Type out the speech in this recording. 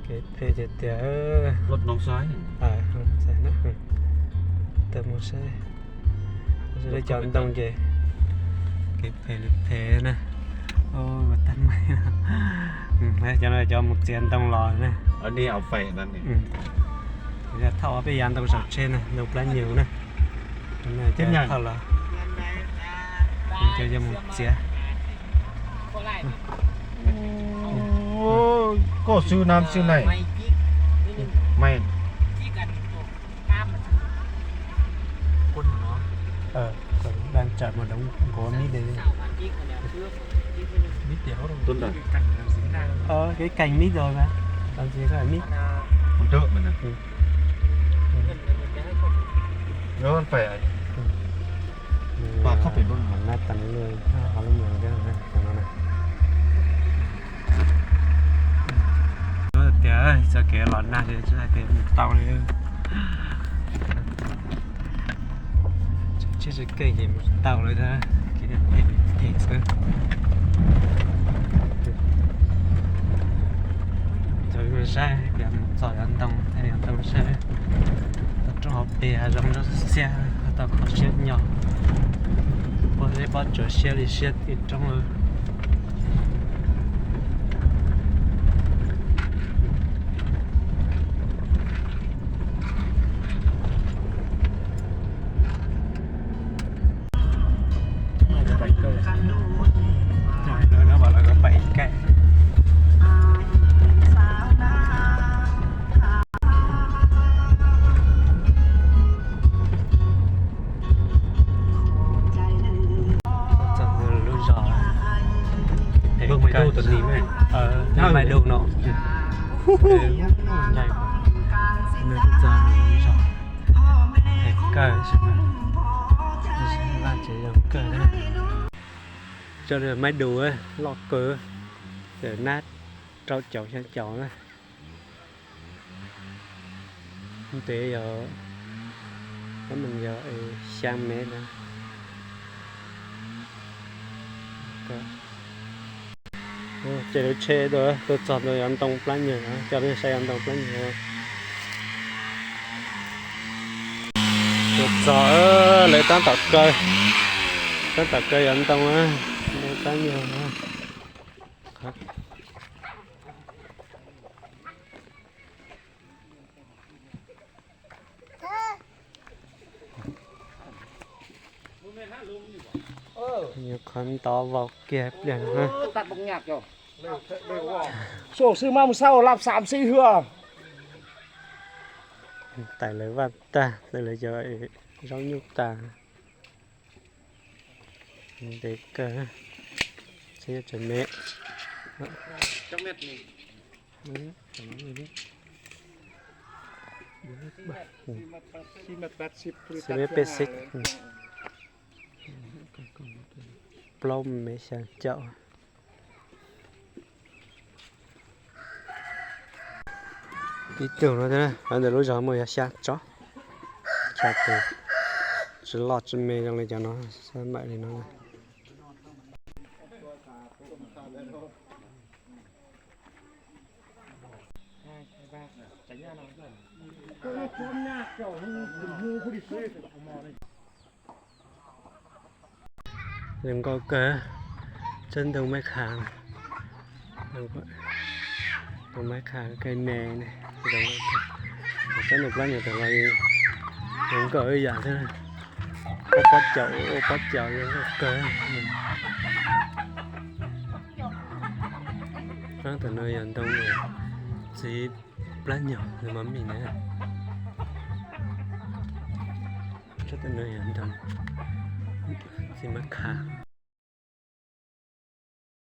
Kev phem tiag tiag. Tawm mus saib, cov ntoo ces kev phem li phem na. Ua tag meej. Cov no cov mus txiav ntoo los na. Thauj ob peb yav ntoo saum tsheb na, ntoo plab nyuj na. Thauj los, cov yog mus txiav. Koj xwb nam xwb ne. Mày đang chạy mà đóng gói mít đây. Mít thì hốt. Ờ, cái cành mít rồi mà. Làm gì có phải mít. Hôm trước mình nè. Ừ. Nó phải. Và không phải luôn. Mà nát tầm luôn. Nó có luôn rồi, cái này, cái này. Tias txoj kev los nag ces tsis hais tias mus tau li. Tsheb tsis keej ces mus tsis tau li thiab, kev phem phem xwb. Cov saib, mus txog cov ntoo, thaij cov ntoo saib. Tau roob hauv pes hav zoov roob xiab, tau kho siab nyo. Pob zeb pob tsuas siab li siab tim roob. Txog lub zos Maiv Dug no. Txog lub zos Maiv Dug, vaj tsev zoo kawg. Txog Maiv Dug loj kawg, nab rau caum xya caum na. Ntev yog, kab moos yog xya mev na. Ces lub tsheb tuaj txog ntawm yog ntoo plab nyuag, coj nej saib yog ntoo plab nyuag. Tuaj txog lawv tab tom kaw, tab tom kaw yog ntoo, ntoo plab nyuag. Nyuam qhuav ntov vau kiag pliag no. Sổ sư mâm sau lặp xám xí hưa. Tais lawv vaj tag, tais lawv cov zaub nyuj tag. Ntev kawg, tsheb yuav tseem me. Xib peb xib, plaub mev xya caum. Tib tug no thiab, ntawm lub zos muaj yog xya tsob, xya tus, tsis loj tsis me zoo li cov no, xab maim li no. Zoo nkauj kawg, tsob ntoo Maiv Kha, ntoo Maiv Kha kawg ne, zoo nkauj kawg. Tsob ntoo plab nyuag tawm los zoo nkauj ib yam thiab, pob pob caus, pob caus zoo nkauj kawg. Tsob ntawm no yog ntoo txiv plab nyuag, nws mas mim na. Tsob ntawm no yog ntoo txiv Maiv Kha.